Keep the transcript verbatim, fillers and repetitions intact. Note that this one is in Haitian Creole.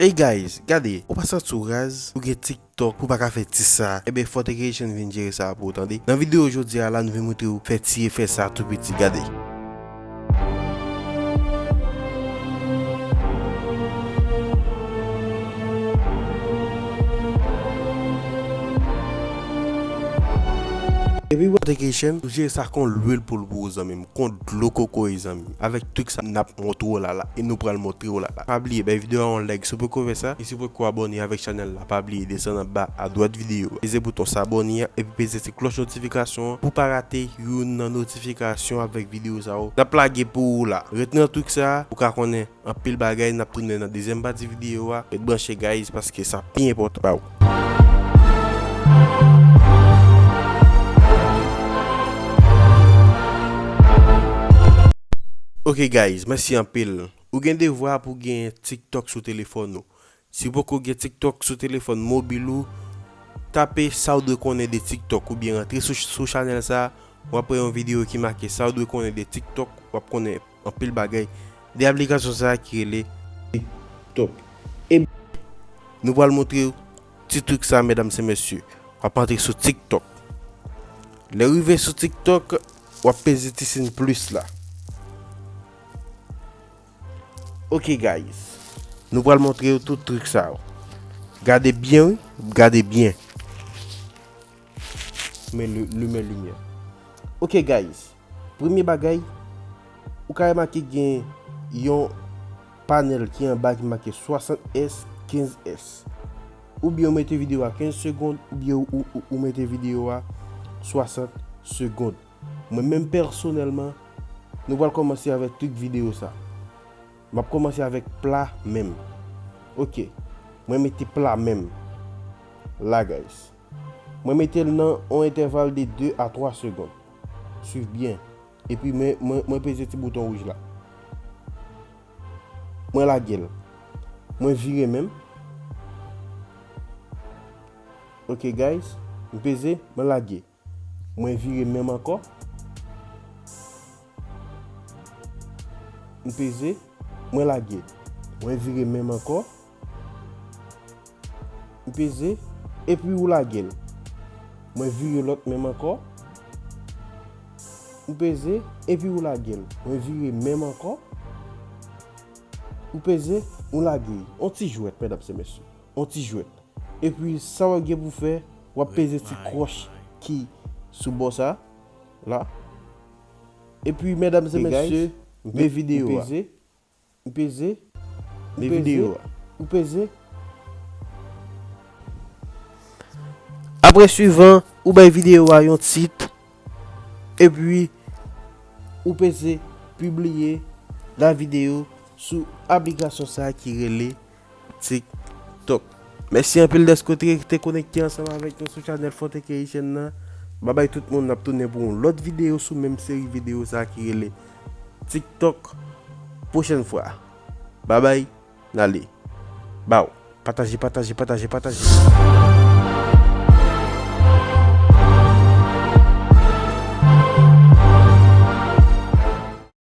Hey guys, gade, ou pa santi w raz, ou gen TikTok, ou pa ka fè ti sa. Ebyen, Fortication vin jere sa pou ou, tande. Nan videyo jodi a la, nou vin montre w fè ti efè sa tou piti, gade. Epi Fortication, nou jere sa kon lwil poul pou ou, zanmi m, kon dlo kokoye, zanmi m. Avèk trik sa n ap montre w la la, e nou pral montre w la la. Pa bliye, bay videyo a yon like si w poko fè sa, e si w poko abòne avèk chanèl la, pa bliye desann anba adwat videyo a. Peze bouton sabòne an, epi peze ti klòch notifikasyon an pou pa rate youn nan notifikasyon avèk videyo sa yo n ap lage pou ou la. Ret nan trik sa, ou ka konnen anpil bagay n ap tounen nan dezyèm pati videyo a. Ret branche, guys, paske sa pi enpòtan ba ou. Ok, guys, mèsi anpil. Ou gen devwa pou gen TikTok sou telefòn ou. Si w poko gen TikTok sou telefòn mobil ou, tape sa w dwe konnen de TikTok oubyen rantre sou, sou chanèl sa, w ap wè yon videyo ki make sa w dwe konnen de TikTok, w ap konnen anpil bagay de aplikasyon sa ki rele TikTok. E nou pral montre w ti trik sa, medam e mesye. W ap antre sou TikTok. Lè w rive sou TikTok, w ap peze ti siy plis la. Ok, guys. Nou pral montre w tout trik sa yo. Gade byen, wi. Gade byen. Men li-, limen limyè. Ok, guys. Premye bagay, ou ka remake gen yon panèl ki anba ki make swasant S, kenz S. Oubyen ou mete videyo a kenz segonn, oubyen ou, ou, ou, ou mete videyo a swasant segonn. Mwen menm pèsonèlman, nou pral kòmanse avèk trik videyo sa. M ap kòmanse avèk pla men m. Ok. Mwen mete pla men m. La, guys. Mwen mete l nan yon entèval de de a twa segonn. Swiv byen. Epi mwen, mwen, mwen peze ti bouton wouj la. Mwen lage l. Mwen vire men m. Ok, guys. M peze, mwen lage. Mwen vire men m ankò. M peze, mwen lage. Mwen vire men m ankò. M peze, epi ou lage l. Mwen vire lòt men m ankò. M peze, epi ou lage l. Mwen vire men m ankò. M peze, ou lage. On ti jwèt, medam e mesye. On ti jwèt. Epi sa w gen pou fè, w ap peze ti klòch ki sou bò sa la. Epi, medam e mesye, men videyo a. M peze, m peze, m peze. Apre swivan, ou bay videyo a yon tit, epi ou peze pibliye la videyo sou aplikasyon sa ki rele TikTok. Mèsi anpil dèske w te rete konekte ansanm avèk nou sou chanèl Fortication nan. Babay tout moun, n ap tounen pou yon lòt videyo sou menm seri videyo sa ki rele TikTok pwochèn fwa. Babay, n ale. Baw. Pataje, pataje, pataje, pataje.